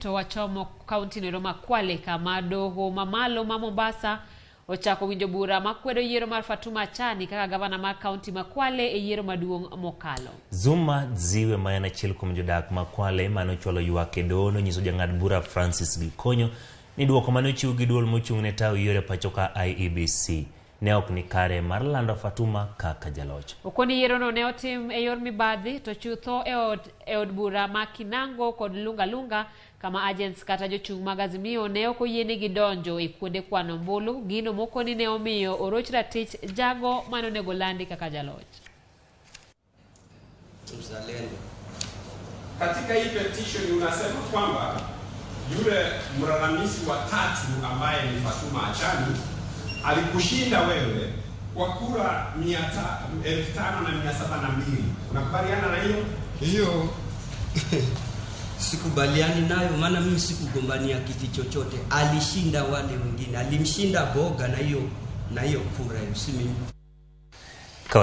To wachomo kaunti noero ma Kwale kama doho mamalo ma Mombasa ochako winjo bura makwedo yiero mar Fatuma Achani kaka gavana mar kaunti ma Kwale e yiero maduong' mokalo. Zuma Dziwe ma en achiel kuom jodak ma Kwale mane ochwalo ywak e doho nonyiso jang'ad bura Francis Gikonyo ni duoko mane ochiw gi duol mochung' ne tayo yiero e pachoka IEBC ne ok ni kare mar lando Fatuma kaka jaloch. Okoni yierono ne otim e yor mibadhi to chutho e od, e od bura ma Kinango kod Lunga Lunga kama agents kata jochung' mag Azimio ne ok oyienegi donjo e kuonde kwano ombulu, gino mokoni ne omiyo oroch ratich jago mane onego landi kaka jaloch. Mzalendo. Katika hii petition unasema kwamba yule mlalamishi wa tatu ambaye ni Fatuma Achani alikushinda wewe kwa kura 5702. Unakubaliana na hiyo? Hiyo sikubaliani nayo, maana mimi sikugombania kiti chochote. Alishinda wale wengine, alimshinda Boga na hiyo kura hiyo, si mimi.